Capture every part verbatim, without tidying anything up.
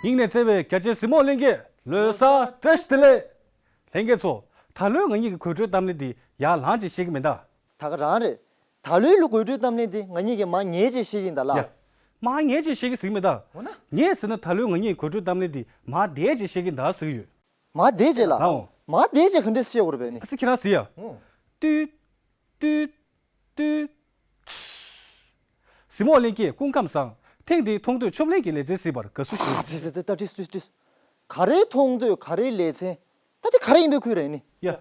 སྙིང་ནས་བརྩེ་བའི་རྒྱ་ཆེའི་གཟིགས་མོ་ལྷན་རྒྱས། ལོ་གསར་བཀྲ་ཤིས་བདེ་ལེགས། ལྷན་རྒྱས་ཚོ། ད་ལོའི་ང་གཉིས་ཀྱི་གོད་བྲོའི་གཏམ་གླེང་འདི་ཡར་ལངས་ཅིག་བཤད་ཀྱི་མིན་ད། ད་ག་རང་རེད། ད་ལོའི་ལོ་གོད་བྲོའི་གཏམ་གླེང་འདི་ང་གཉིས་ཀྱིས་མར་ཉལ་ཅིག་བཤད་ཀྱི་ཡིན་ད་ལ། ཡ། མར་ཉལ་ཅིག་བཤད་ཀྱི་ཟེར་གྱི་མིན་ད། འོ་ན། ངས་ཟེར་ན་ད་ལོའི་ང་གཉིས་ཀྱི་གོད་བྲོའི་གཏམ་གླེང་འདི་མར་བསྡད་ཅིག་བཤད་ཀྱི་ཡིན་ད་ཟེར་གྱི་ཡོད། མར་བསྡད་ཅིག་ལ། ཨའོ། མར་བསྡད་ཅིག་ག་འདྲས་བཤད་དགོས་རེད་པས་ནི། ཨ་ཙི་ཁྱེད་རང་ཟེར་ཡ། ཨོ། ཏུད། ཏུད། ཏུད། གཟིགས་མོ་ལྷན་རྒྱས་སྐུ་ཁམས་བཟང་། ཐེངས་འདིའི་མཐོང་ཐོས་ཆོབ་གླེང་གི་ལེ་ཚན་གཟིགས་པར་དགའ་བསུ་ཞུ། ཨ་ཙི་ཙི་ཙི། ད་ཏིས་ཏིས་ཏིས། ག་རེའི་མཐོང་ཐོས་ག་རེའི་ལེ་ཚན། ད་དེ་ག་རེ་ཡིན་པའི་ཁུལ་རེད་ནི། ཡ།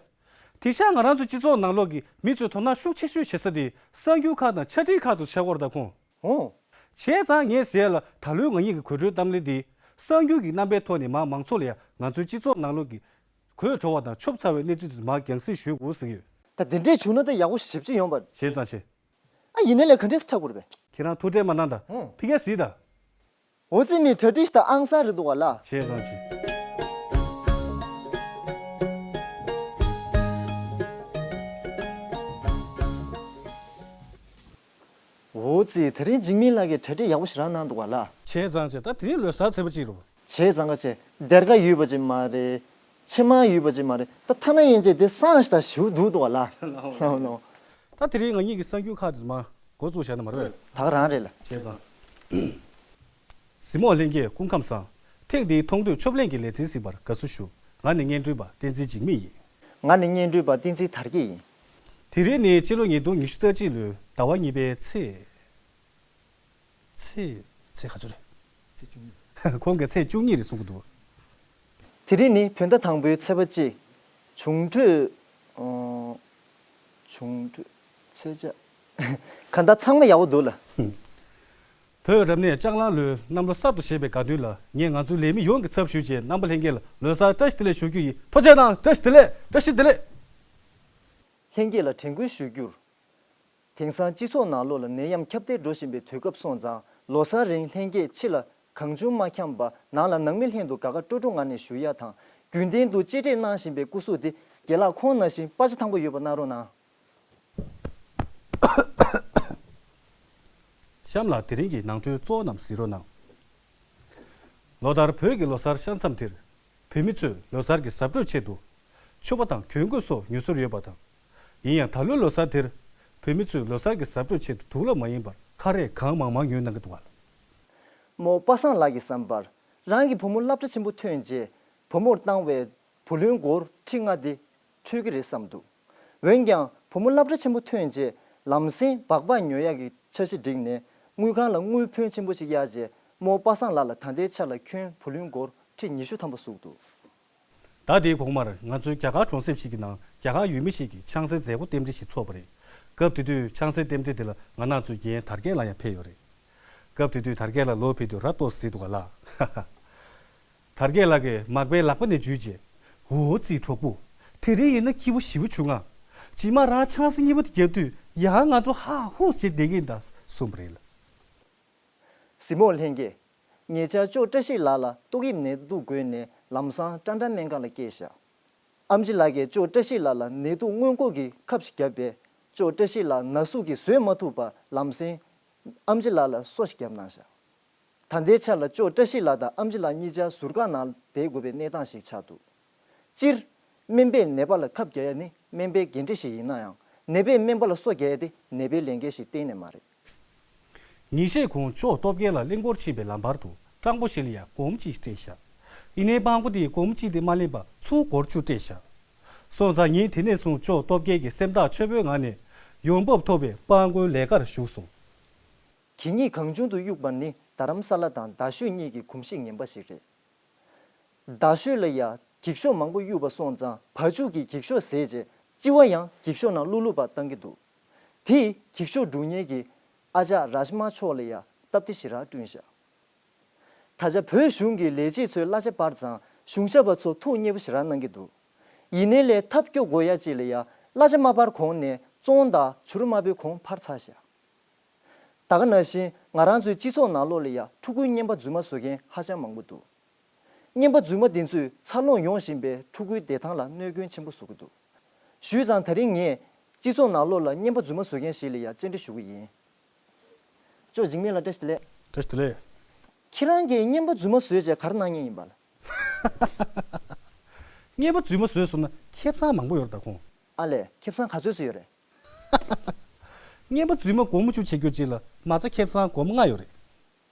དེང་སང་ང་རང་ཚོའི་སྤྱི་ཚོགས་ནང་ལོགས་ཀྱི་མི་ཚོས་དོ་སྣང་ཤུགས་ཆེ་ཤོས་བྱེད་ས་དེ་གསར་འགྱུར་ཁག་དང་ཆ་འཕྲིན་ཁག་ཏུ་ཆགས་ཀྱི་ཡོད་རེད་ད་ཁོང་། ཨོ། བྱས་ཙང་ངས་ཟེར་ཡ་ལ་ད་ལོའི་ང་གཉིས་ཀྱི་གོད་བྲོའི་གཏམ་གླེང་འདི་གསར་འགྱུར་གྱི་རྣམ་པའི་ཐོག་ནས་མར་མང་ཚོགས་ལ་ཡང་ང་ཚོའི་སྤྱི་ཚོགས་ནང་ལོགས་ཀྱི་གོད་བྲོ་བ་དང་ཆོབ་ཚ་བའི་གནས་ཚུལ་དེ་ཚོ་མར་རྒྱང་སྲིང་ཞུ་དགོས་ཟེར་གྱི་ཡོད། ད་དེ་འདྲས་བྱུང་ན་ད་ཡག་པོ་ཞེ་པོ་ཅིག་ཡོང་པ། བྱས་ཙང་བྱས། ཨ་ཡིན་ནའི་ལས་ག་འདྲས་སེ་འཁྲབ་དགོས་རེད་པས། ཁྱེད་རང་ཐུགས་ཁྲལ་མ་གནང་དང་། ཧུང་། ཕ་གིར་གཟིགས་དང་། འོ་ཙི་མི་གྲ་སྒྲིག་དང་ཨང་གསར་རེད་འདུག་ག་ལ། བྱས་ཙང་བྱས། འོ་ཙི་དེ་རིང་འཇིགས་མེད་ལགས་ཀྱིས་གྲ་སྒྲིག་ཡག་པོ་ཞེ་དྲག་གནང་འདུག་ག་ལ། བྱས་ཙང་བྱས། ད་དེ་རིང་ལོ་གསར་ཚེས་པ་གཅིག་རེད། བྱས་ཙང་ཀ་བྱས། སྡེར་ཁ་ཡོད་པ་ཅིག་མ་རེད། ཕྱེ་མར་ཡོད་པ་ཅིག་མ་རེད། ད་ཐ་ན་ཡན་ཆད་དེ་སངས་ཞེ་དྲག་ཞེ་པོ་འདུག་འདུག་ག་ལ། ལའོ་ལའོ། ད་དེ་རིང་ང་གཉིས་ཀྱི་གསར་འགྱུར་ཁག་དེ་ཚོ་མར་འགོ་བཙུགས་བཞག་ན་མ་རེད། ད་ག་རང་རེད་ལ། བྱས་ཙང་། གཟིགས་མོ་ལྷན་རྒྱས་སྐུ་ཁམས་བཟང་། ཐེངས་འདིའི་མཐོང་ཐོས་ཆོབ་གླེང་གི་ལེ་ཚན་གཟིགས་པར་དགའ་བསུ་ཞུ། ང་ནི་སྙན་སྒྲོན་པ་བསྟན་འཛིན་འཇིགས་མེད་ཡིན། ང་ནི་སྙན་སྒྲོན་པ་བསྟན་འཛིན་དར་རྒྱས་ཡིན། དེ་རིང་ནི་སྤྱི་ལོ་ཉིས་སྟོང་ཉི་ཤུ་རྩ་གཅིག་ལོའི་ཟླ་བ་གཉིས་པའི་ཚེས། ཚེས། ཚེས་ག་ཚོད་རེད། ཚེས་བཅུ་གཉིས། ཁོང་གིས་ཚེས་བཅུ་གཉིས་རེད་གསུང་གི་འདུག། དེ་རིང་ནི་བོད་ཟླ་དང་པོའི་ཚེས་པ་གཅིག། འབྱུང་འཕྲོད། ཨོ། འབྱུང་འཕྲོད། ཚེས་བཅད། གང་ལྟར་ཚང་མ་ཡག་པོ་འདུག་ལ། བོད་རབ་གནས་ལྕགས་གླང་ལོའི་གནམ་ལོ་གསར་དུ་བཞད་པའི་དགའ་སྟོན་ལ་ངས་ང་ཚོའི་ལས་མི་ཡོངས་ཀྱི་ཚབ་ཞུས་བྱས་རྣམ་པ་ལྷན་རྒྱས་ལ་ལོ་གསར་བཀྲ་ཤིས་བདེ་ལེགས་ཞུ་རྒྱུ་ཡིན། ཐུགས་རྗེ་གནང་། བཀྲ་ཤིས་བདེ་ལེགས། བཀྲ་ཤིས་བདེ་ལེགས། ལྷན་རྒྱས་ལ་དྲན་སྐུལ་ཞུ་རྒྱུར། དེང་སང་སྤྱི་ཚོགས་ནང་ལོགས་ལ་ནད་ཡམས་ཁྱབ་གདལ་འགྲོ་བཞིན་པའི་དུས་སྐབས་སོང་ཙང་ལོ་གསར་རིང་ལྷན་རྒྱས་ཕྱི་ལ་གང་བྱུང་མ་འཁྱམས་པར་ནང་ལ་ནང་མི་ལྷན་དུ་དགའ་དགའ་སྤྲོ་སྤྲོ་ངང་ནས་བཞུགས་ཡ་དང་རྒྱུན་ལྡན་དུ་གཅེས་སྤྲས་གནང་བཞིན་པའི་སྐུ་གཟུགས་དེ་རྒན་ལགས་ཁོང་ནང་བཞིན་པ་ཆ་ཐང་པོ་ཡོད་པ་གནང་རོགས་གནང་། གཤམ་ལ་དེ་རིང་གི་ནང་དོན་གཙོ་བོ་རྣམས་གཟིགས་རོགས་གནང་། ལོ་ལྟར་བོད་ཀྱི་ལོ་གསར་ཤར་མཚམས་དེར་བོད་མི་ཚོས་ལོ་གསར་གྱི་གཟབ་སྤྲོས་ཆེད་དུ་ཕྱུ་པ་དང་གྱོན་གོས་སོགས་ཉོ་སྲོལ་ཡོད་པ་དང་། ཡིན་ཡང་ད་ལོའི་ལོ་གསར་དེར་བོད་མི་ཚོས་ལོ་གསར་གྱི་གཟབ་སྤྲོས་ཆེད་དུ་དུག་ལོག་མ་ཡིན་པར་ཁ་རས་གང་མང་མང་ཉོས་གནང་གི་འདུག་ག། རྨོ་པ་སངས་ལགས་ཀྱི་བསམ་པར་རང་གི་བུ་མོ་སློབ་གྲྭ་ཆེན་པོ་ཐོན་རྗེས་བུ་མོར་བཏང་བའི་བུ་ལོན་སྒོར་ཁྲི་ལྔ་དེ་འཕྲོད་ཀྱི་རེད་བསམ་འདུག། འོན་ཀྱང་བུ་མོ་སློབ་གྲྭ་ཆེན་པོ་ཐོན་རྗེས་ལམ་སེང་སྦག་སྦག་ཉོ་ཡག་གི་འཆར་གཞི་བསྒྲིགས་ནས་དངུལ་ཁང་ལ་དངུལ་ཕོན་ཆེན་པོ་ཞིག་གཡར་རྗེས་རྨོ་པ་སངས་ལགས་ལ་ད་ལྟའི་ཆར་ལ་ཁྱོན་བུ་ལོན་སྒོར་ཁྲི་ཉི་ཤུ་ཐམ་པ་ཟུག་འདུག། ཟླ་འདིའི་གོང་མར་ང་ཚོའི་རྒྱ་གར་གྲོང་གསེབ་ཞིག་གི་ནང་རྒྱ་གར་ཡུལ་མི་ཞིག་གིས་ཆང་སའི་མཛད་སྒོ་རྟེན་འབྲེལ་ཞིག་ཚོགས་པ་རེད། སྐབས་དེ་དུས་ཆང་སའི་རྟེན་འབྲེལ་དེ་ལ་ང་རང་ཚོའི་རྒན་དར་རྒྱས་ལགས་ཡང་ཕེབས་ཡོད་རེད། སྐབས་དེ་དུས་དར་རྒྱས་ལགས་ལོ་ཕེབས་དུས་ར་ཏོག་ཙམ་གཟིགས་འདུག་ག་ལ། དར་རྒྱས་ལགས་ཀྱིས་མག་པའི་ལག་པ་ནས་འཇུས་རྗེས། འོ་ཙི་གྲོགས་པོ། དེ་རིང་ཡིན་ན་སྐྱིད་པོ་ཞེ་པོ་བྱུང་ང་། རྗེས་མ་རང་ཆང་ས་གཉིས་པ་དེ་བརྒྱབ་དུས་ཡང་ང་ཚོ་ཧ་ཧུ་བྱེད་བསྡད་ཀྱི་ཡིན་ད་གསུངས་པ་རེད་ལ། གཟིགས་མོ་ལྷན་རྒྱས། ཉེ་ཆར་ཅོག་བཀྲ་ཤིས་ལགས་ལ་ཏོག་དབྱིབས་ནད་དུག་འགོས་ནས་ལམ་སང་ཀྲང་ཀྲང་སྨན་ཁང་ལ་བསྐྱལ་བཞག། ཨེམ་ཆི་ལགས་ཀྱིས་ཅོག་བཀྲ་ཤིས་ལགས་ལ་ནད་དུག་སྔོན་འགོག་གི་ཁབ་ཞིག་བརྒྱབ་པས་ཅོག་བཀྲ་ཤིས་ལགས་ན་ཟུག་གིས་བཟོད་མ་ཐུབ་པར་ལམ་སེང་ཨེམ་ཆི་ལགས་ལ་སོ་ཞིག་བརྒྱབ་གནང་བཞག། ད་ལྟའི་ཆར་ལ་ཅོག་བཀྲ་ཤིས་ལགས་དང་ཨེམ་ཆི་ལགས་གཉིས་ཆ་ཟུར་བཀག་ནང་བསྡད་དགོས་པའི་གནས་སྟངས་ཤིག་ཆགས་འདུག། སྤྱིར། སྨན་པས་ནད་པ་ལ་ཁབ་རྒྱག་ཡ་ནི་སྨན་པའི་འགན་འཁྲི་ཞིག་ཡིན་ན་ཡང་ནད་པས་སྨན་པ་ལ་སོ་རྒྱག་ཡ་དེ་ནད་པའི་ལས་འགན་ཞིག་གཏན་ནས་མ་རེད། ཉིན་ཤས་གོང་ཅོག་སྟོབས་རྒྱལ་ལགས་གླིང་སྐོར་ཕྱིན་པའི་ལམ་བར་དུ་སྤྲང་པོ་ཞིག་ལ་ཡ་སྒོར་མོ་གཅིག་སྤྲད་བཞག། ཡིན་ནའི་སྤྲང་པོ་དེས་སྒོར་མོ་གཅིག་དེ་མ་ལེན་པར་ཚུར་སྒོར་བཅུ་སྤྲད་བཞག། སོང་ཙང་ཉིན་དེ་ནས་བཟུང་ཅོག་སྟོབས་རྒྱལ་གྱིས་སེམས་ཐག་ཆོད་པོའི་ངང་ནས་ཡོང་འབབ་ཐོབ་པའི་སྤྲང་པོའི་ལས་ཀར་ཞུགས་སོང་། གད་སྙིགས་གང་བྱུང་དུ་གཡུགས་པ་ནི་རྡ་རམ་ས་ལ་དང་རྡ་ཤོད་གཉིས་ཀྱི་གོམས་གཤིས་ངན་པ་ཞིག་རེད། རྡ་ཤོད་ལ་ཡ་འགྱིག་ཤོག་མང་པོ་གཡུགས་པ་སོང་ཙང་བ་ཕྱུགས་ཀྱིས་འགྱིག་ཤོག་བཟས་རྗེས་ལྕི་བ་ཡང་འགྱིག་ཤོག་ནང་བླུག་བླུག་པ་བཏང་གི་འདུག། དེས་འགྱིག་ཤོག་སྒྲུག་མཁན་གྱི་ཨ་ཅག་རཱཇ་མ་མཆོག་ལ་ཡ་སྟབས་བདེ་ཞེ་དྲག་བསྐྲུན་བཞག། ད་ཆ་བོད་གཞུང་གི་ལས་བྱེད་ཚོའི་གླ་ཆ་སྤར་ཙང་གཞུང་ཞབས་པ་ཚོ་ཐུགས་མཉེས་པོ་ཞེ་དྲག་གནང་གི་འདུག། ཡིན་ནའི་ལས་ཐབས་སྐྱོ་དགོས་ཡ་ཅིག་ལ་ཡ་གླ་ཆ་མ་སྤར་གོང་ནས་བཙོང་དང་བྱུ་རུ་དམར་པོའི་གོང་འཕར་ཚར་བཞག། ད་ག་ནང་བཞིན་ང་རང་ཚོའི་སྤྱི་ཚོགས་ནང་ལོགས་ལ་ཡ་ཕྲུ་གུའི་རྔན་པ་རྫུན་མ་བཟོ་མཁན་ཧ་ཅང་མང་པོ་འདུག། རྔན་པ་རྫུན་མ་འདི་ཚོས་འཚར་ལོངས་ཡོང་བཞིན་པའི་ཕྲུ་གུའི་བདེ་ཐང་ལ་གནོད་སྐྱོན་ཆེན་པོ་བཟོ་གི་འདུག། ཞུས་ཙང་དེ་རིང་ངས་སྤྱི་ཚོགས་ནང་ལོགས་ལ་རྔན་པ་རྫུན་མ་བཟོ་མཁན་ཞིག་ལ་ཡ་བཅར་འདྲི་ཞུ་གི་ཡིན། ཅོག་འཇིགས་མེད་ལགས་བཀྲ་ཤིས་བདེ་ལེགས། བཀྲ་ཤིས་བདེ་ལེགས། ཁྱེད་རང་གིས་བརྔན་པ་རྫུན་མ་བཟོས་བྱས་ག་རེ་གནང་མཁན་ཡིན་པ་ལགས། བརྔན་པ་རྫུན་མ་བཟོས་སོང་ན་ཁེ་བཟང་མང་པོ་ཡོད་རེད་ད་ཁོང་། ཨ་ལས། ཁེ་བཟང་ག་ཚོད་ཙམ་ཡོད་རེད། བརྔན་པ་རྫུན་མ་སྒོར་མོ་བཅུ་བྱེད་རྒྱུ་གཅིག་ལ་མ་རྩ་ཁེ་བཟང་སྒོར་མོ་ལྔ་ཡོད་རེད།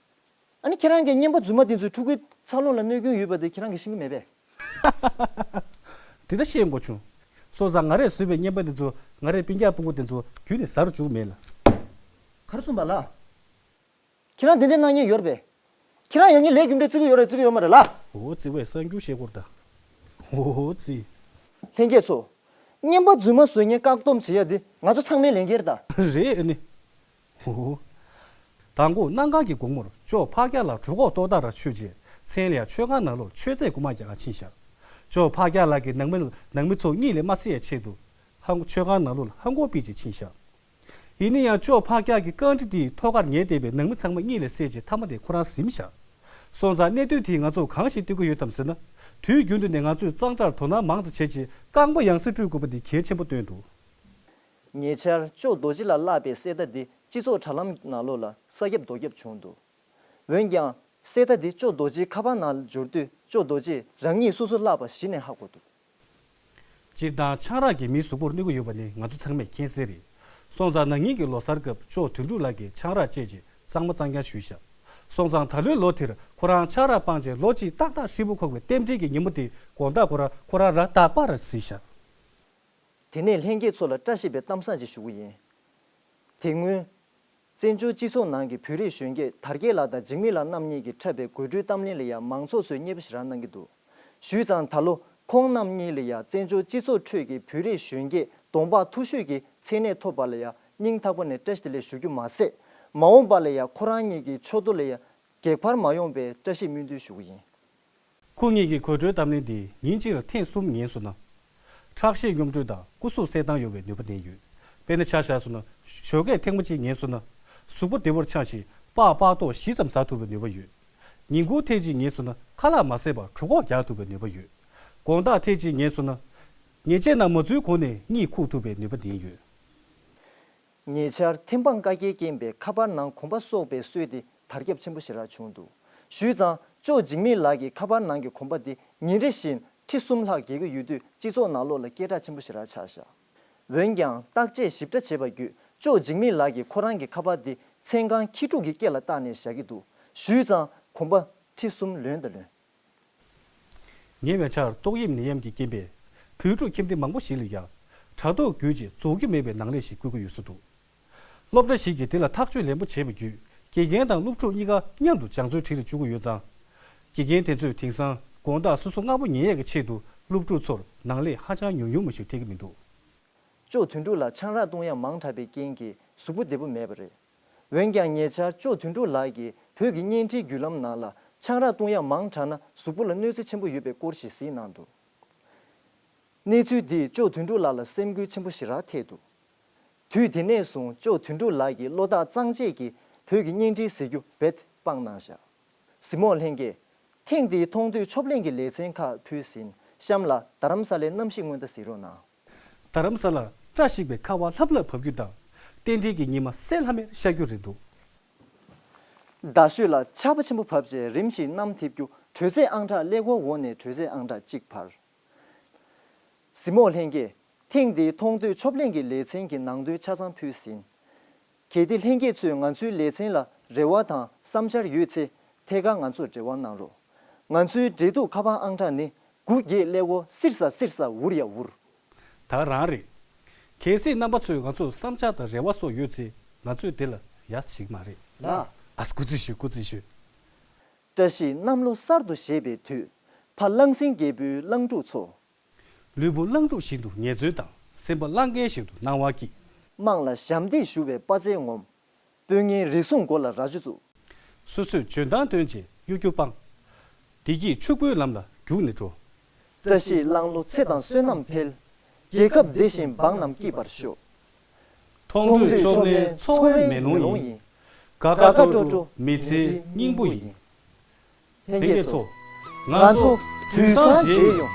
ཨ་ནི་ཁྱེད་རང་གིས་བརྔན་པ་རྫུན་མ་དེ་ཚོས་ཕྲུ་གུའི་འཚར་ལོངས་ལ་གནོད་སྐྱོན་ཡོད་པ་དེ་ཁྱེད་རང་གིས་ཤེས་ཀྱི་མེད་པས། དེ་ད་ཤེས་དགོས་བྱུང་། སོང་ཙང་ང་རས་བཟོས་པའི་བརྔན་པ་དེ་ཚོ་ང་རའི་སྤུན་ཀྱག་སྤུ་གུ་དེ་ཚོ་རྒྱུད་ནས་ཟ་རུ་བཅུག་མེད་ལགས། ག་རེ་གསུངས་པ་ལགས། ཁྱེད་རང་དེ་འདྲའི་གནང་མཁན་ཡོད་རེད་པས། ཁྱེད་རང་ཡང་ངའི་ལས་རྒྱུ་འབྲས་བརྩི་གི་ཡོད་རེད་བརྩི་གི་ཡོད་མ་རེད་ལགས། འོ་བརྩི་བས་གསར་འགྱུར་བཤད་སྐོར་ད། འོ་བརྩི། ལྷན་རྒྱས་ཚོ། བརྔན་པ་རྫུན་མ་བཟོ་མཁན་བཀག་སྡོམ་བྱེད་ཡ་འདི་ང་ཚོ་ཚང་མའི་ལས་འགན་རེད་ད། རེད་ཨ་ནི། འོ། མདང་དགོང་གནམ་གང་གི་དགོང་མོར་ཇོ་ཕག་སྐྱག་ལགས་གྲོད་ཁོག་ལྟོགས་ཐག་ར་ཆོད་རྗེས་མཚན་ལ་ཡ་མཆོད་ཁང་ནང་ལོགས་མཆོད་རྫས་རྐུ་མ་རྒྱག་ག་ཕྱིན་ཤག་ཇོ་ཕག་སྐྱག་ལགས་ཀྱིས་ནང་མི་ནང་མི་ཚོ་གཉིད་ལས་མ་སད་ཡའི་ཆེད་དུ་ཧ་མཆོད་ཁང་ནང་ལོགས་ལ་ཧ་མགོ་པི་ཅིག་ཕྱིན་ཤག་ཡིན་ན་ཡང་ཇོ་ཕག་སྐྱག་གི་རྐང་གྲི་དེས་ཐོག་ཁར་ཉལ་བསྡད་པའི་ནང་མི་ཚང་མ་གཉིད་ལས་སད་རྗེས་མཐའ་མ་དེ་ཁོ་རང་གཟིམས་ཤག་སོང་ཙང་གནད་དོན་དེས་ང་ཚོར་གང་ཞིག་སྟོན་གྱི་ཡོད་དམ་ཟེར་ན། དུས་རྒྱུན་དུ་ནས་ང་ཚོས་གཙང་སྦྲར་དོ་སྣང་མང་ཙམ་བྱས་རྗེས་རྐང་པ་ཡང་སེ་བཀྲུ་དགོས་པ་འདི་གལ་ཆེན་པོ་བཏོན་འདུག་ཉེ་ཆར་ཇོ་རྡོ་རྗེ་ལ་བརླགས་པའི་གསེར་རྟ་འདི་སྤྱི་ཚོགས་དྲ་ལམ་ནང་ལོགས་ལ་ས་ཁྱབ་རྡོ་ཁྱབ་བྱུང་འདུག་འོན་ཀྱང་། གསེར་རྟ་འདི་ཇོ་རྡོ་རྗེའི་ཁ་པར་ནང་འབྱོར་དུས་ཇོ་རྡོ་རྗེས་རང་ཉིད་སོ་སོར་བརླགས་པ་གཞི་ནས་ཧ་གོ་འདུག་སྤྱིར་བཏང་ཆང་རག་གིས་མིའི་གཟུགས་པོར་གནོད་ཀྱི་ཡོད་པ་ནི་ང་ཚོ་ཚང་མས་མཁྱེན་གསལ་རེད། སོང་ཙང་ན་ནིང་གི་ལོ་གསར་སྐབས་ཇོ་དོན་གྲུབ་ལགས་ཀྱིས་ཆང་རག་བཅད་རྗེས་གཙང་མ་གཙང་རྐྱང་ཞུས་ཤག་སོང་ཙང་ད་ལོའི་ལོ་དེར་ཁོ་རང་ཆང་རག་སྤངས་རྗེས་ལོ་གཅིག་ཏག་ཏག་ཧྲིལ་པོ་འཁོར་བའི་རྟེན་འབྲེལ་གྱི་ཉིན་མོ་དེ་དགོང་དག་ཁོ་རང་ཁོ་རང་ར་དག་པ་ར་བཟི་ཤག་དེ་ནས་ལྷན་རྒྱས་ཚོ་ལ་བཀྲ་ཤིས་པའི་གཏམ་བཟང་ཅིག་ཞུ་གི་ཡིན། དེ་སྔོན། བཙན་བྱོལ་སྤྱི་ཚོགས་ནང་གི་བོད་རིགས་གཞོན་སྐྱེས་དར་རྒྱས་ལགས་དང་འཇིགས་མེད་ལགས་རྣམ་གཉིས་ཀྱིས་འཁྲབ་པའི་དགོད་བྲོའི་གཏམ་གླེང་ལ་ཡང་མང་ཚོགས་ཚོས་མཉེས་པོ་ཞེ་དྲག་གནང་གི་འདུག་ཞུས་ཙང་ད་ལོ་ཁོང་རྣམ་གཉིས་ལ་ཡང་བཙན་བྱོལ་སྤྱི་ཚོགས་ཁྲོད་ཀྱི་བོད་རིགས་གཞོན་སྐྱེས་གདོང་འབག་མཐོ་ཤོས་ཀྱི་མཚན་གནས་ཐོབ་པ་ལ་ཡང་སྙིང་ཐག་པ་ནས་བཀྲ་ཤིས་བདེ་ལེགས་ཞུ་རྒྱུ་མ་ཟད། མ་འོངས་པ་ལ་ཡང་ཁོ་རང་གཉིས་ཀྱི་ཕྱོགས་གཏོགས་ལ་ཡང་གེགས་བར་མ་ཡོང་བའི་བཀྲ་ཤིས་སྨོན་འདུན་ཞུ་གི་ཡིན། ཁོ་གཉིས་ཀྱི་གོ་བྲོའི་གཏམ་གླེང་འདི་ཉིན་གཅིག་ལ་ཐེངས་གསུམ་ཉན་སོང་ན། ཁྲག་ཤེད་སྙོམས་སྒྲོན་དང་སྐུ་གཟུགས་གསལ་ཐང་ཡོང་བའི་ནུས་པ་ལྡན་ཡོད། དཔེར་ན་ཆ་བཞག་སོང་ན་ཞོགས་ཀས་ཐེངས་མ་གཅིག་ཉན་སོང་ན། གཟུགས་པོ་བདེ་པོར་འཆང་ཞིང་པགས་པགས་མདོག་བཞི་ཙམ་ཟ་ཐུབ་པའི་ནུས་པ་ཡོད། ཉིན་གུང་ཐེངས་གཅིག་ཉན་སོང་ན་ཁ་ལག་མ་བཟས་པར་གྲོད་ཁོག་རྒྱགས་ཐུབ་པའི་ནུས་པ་ཡོད། དགོང་དག་ཐེངས་གཅིག་ཉན་སོང་ན། ཉལ་ཆས་ནང་མ་འཛུལ་གོང་ནས་གཉིད་ཁུག་ཐུབ་པའི་ནུས་པ་ལྡན་ཡོད། ཉེ་ཆར་ཐེམ་སྤང་བཀའ་རྒྱའི་རྐྱེན་པས་ཁ་པར་ནང་གོམ་པ་གསོག་པའི་སྲོལ་དེ་དར་ཁྱབ་ཆེན་པོ་ཞེ་དྲག་བྱུང་འདུག་ཞུས་ཙང་ཇོ་འཇིགས་མེད་ལགས་ཀྱིས་ཁ་པར་ནང་གི་གོམ་པ་དེ་ཉིན་རེ་བཞིན་ཁྲི་གསུམ་ལྷག་རྒྱག་གི་ཡོད་དུས་སྤྱི་ཚོགས་ནང་ལོགས་ལ་སྐད་གྲགས་ཆེན་པོ་ཞེ་དྲག་ཆགས་བཞག་འོན་ཀྱང་བརྟག་དཔྱད་ཞིབ་ཕྲ་བྱས་པ་བརྒྱུད་ཇོ་འཇིགས་མེད་ལགས་ཀྱིས་ཁོ་རང་གི་ཁ་པར་དེ་མཚན་གང་ཁྱི་ཕྲུག་གི་སྐེ་ལ་བཏགས་ནས་བཞག་གི་འདུག་ཞུས་ཙང་གོམ་པ་ཁྲི་གསུམ་ལོན་དང་ལོན། ཉེ་བའི་ཆར་ཏོག་དབྱིབས་ནད་ཡམས་ཀྱི་རྐྱེན་པས་བོད་ཕྲུག་ཁྱིམ་སྡེ་མང་པོ་ཞིག་ལ་ཡང་དྲ་ཐོག་བརྒྱུད་ཅིང་རྫོགས་རྒྱུ་མེད་པའི་ནང་ལས་ཤིག་བསྐུལ་གྱི་ཡོད་ས་འདུག་སློབ་གྲྭ་ཞིག་གིས་དེ་ལ་ཐག་གཅོད་ལན་པོ་བྱས་པ་བརྒྱུད་དགེ་རྒན་དང་སློབ་ཕྲུག་གཉིས་ཀ་མཉམ་དུ་སྦྱང་བརྩོན་ཁྲིད་རེ་བཅུག་གི་ཡོད་ཙང་། དགེ་རྒན་དེ་ཚོས་དེང་སང་དགོང་དག་སོ་སོ་སྔ་པོ་ཉལ་ཡས་ཀྱི་ཆེད་དུ་སློབ་ཕྲུག་ཚོར་ནང་ལས་ཧ་ཅང་ཉུང་ཉུང་མ་ཞིག་ཁྲིད་ཀྱི་མི་འདུག་ཅོ་དོན་གྲུབ་ལགས་ཆང་རག་བཏུང་ཡ་མང་དྲགས་པའི་རྐྱེན་གྱིས་གཟུགས་པོ་བདེ་པོ་མེད་པ་རེད། འོན་ཀྱང་ཉེ་ཆར་ཅོ་དོན་གྲུབ་ལགས་ཀྱིས་བོད་ཀྱི་བརྙན་འཕྲིན་བརྒྱུད་ལམ་ནང་ལ་ཆང་རག་བཏུང་ཡ་མང་དྲགས་ན་གཟུགས་པོ་ལ་གནོད་འཚེ་ཆེན་པོ་ཡོད་པའི་སྐོར་ཞིག་གཟིགས་གནང་འདུག་གནས་ཚུལ་འདིས་ཅོ་དོན་གྲུབ་ལགས་ལ་སེམས་འགུལ་ཆེན་པོ་ཞེ་དྲག་ཐེབས་འདུག་དུས་དེ་ནས་བཟུང་ཅོ་དོན་གྲུབ་ལགས་ཀྱིས་བློ་ཐག་གཙང་བཅད་ཀྱིས་བོད་ཀྱི་བརྙན་འཕྲིན་གཟིགས་རྒྱུ་རྦད་དེ་སྤངས་གནང་བཞག་གཟིགས་མོ་ལྷན་རྒྱས། ཐེངས་འདིའི་མཐོང་ཐོས་ཆོབ་གླེང་གི་ལེ་ཚན་ཁག་ཕུལ་ཟིན་གཤམ་ལ་རྡ་རམ་ས་ལའི་གནམ་གཤིས་སྔོན་བརྡ་གཟིགས་རོགས་གནང་། རྡ་རམ་ས་ལར་བཀྲ་ཤིས་པའི་ཁ་བ་ལྷབ་ལྷབ་བབས་རྒྱུ་དང་རྟེན་འབྲེལ་གྱི་ཉི་མ་གསལ་ལྷམ་མེར་ཤར་རྒྱུ་རེད་འདུག་རྡ་ཤོད་ལ་ཆར་པ་ཆེན་པོ་བབས་རྗེས་རིམ་བཞིན་གནམ་འཐིབས་རྒྱུ་དྲོད་ཚད་ཨང་གྲངས་ཀླད་ཀོར་འོག་ནས་དྲོད་ཚད་ཨང་གྲངས་གཅིག་བར། གཟིགས་མོ་ལྷན་རྒྱས། ཐེངས་འདིའི་མཐོང་ཐོས་ཆོབ་གླེང་གི་ལེ་ཚན་གྱི་ནང་དོན་ཆ་ཚང་ཕུལ་ཟིན། གལ་ཏེ་ལྷན་རྒྱས་ཚོས་ང་ཚོའི་ལེ་ཚན་ལ་རེ་བ་དང་བསམ་འཆར་ཡོད་ཚེ་ཐད་ཀར་ང་ཚོར་འབྲེལ་བ་གནང་རོགས། ང་ཚོའི་འབྲེལ་གཏུག་ཁ་པར་ཨང་གྲངས་ནི་དགུ་བརྒྱད་ཀླད་ཀོར་སིར་ས་སིར་ས་འུར་ཡ་འུར། ད་རང་རེད། གལ་སྲིད་རྣམ་པ་ཚོས་ང་ཚོར་བསམ་འཆར་དང་རེ་བ་སོགས་ཡོད་ཚེ་ང་ཚོས་དེ་ལ་ཡ་བྱེད་ཀྱི་མ་རེད། ལགས། ཨ། སྐུ་རྩེད་ཞུ། སྐུ་རྩེད་ཞུ། བཀྲ་ཤིས་གནམ་ལོ་གསར་དུ་བཞད་པའི་དུས། ཕ་གླང་སེང་རྒྱལ་པོའི་གླང་ཕྲུག་ཚོ། ལུས་པོ་གླང་ཕྲུག་བཞིན་དུ་ངལ་རྩོལ་དང་། སེམས་པ་གླང་རྒན་བཞིན་དུ་སྣང་བ་སྐྱིད། དམངས་ལ་ཞབས་འདེགས་ཞུ་བའི་དཔའ་རྩལ་ངོམ། དཔོན་ངན་རེ་ཟུང་མགོ་ལ་རྭ་ཅོ་བཙུགས། སོ་སོས་འཇོན་ཐང་བཏོན་བྱས་གཡོ་སྒྱུ་སྤངས། བདེ་སྐྱིད་ཕྱུག་པོའི་ལམ་ལ་རྒྱུགས་ནས་འགྲོ། བཀྲ་ཤིས་གླང་ལོ་ཚེ་དང་བསོད་ནམས་འཕེལ། རྒྱལ་ཁབ་བདེ་ཞིང་འབངས་རྣམས་སྐྱིད་པར་ཤོག། མཐོང་ཐོས་ཆོབ་གླེང་འཚོ་བའི་མེ་ལོང་ཡིན། དགའ་དགའ་སྤྲོ་སྤྲོ་མི་ཚེའི་སྙིང་པོ་ཡིན། ལྷན་རྒྱས་ཚོ། ང་ཚོ་དུས་སང་མཇལ་ཡོང་།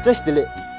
བཀྲ་ཤིས་བདེ་ལེགས།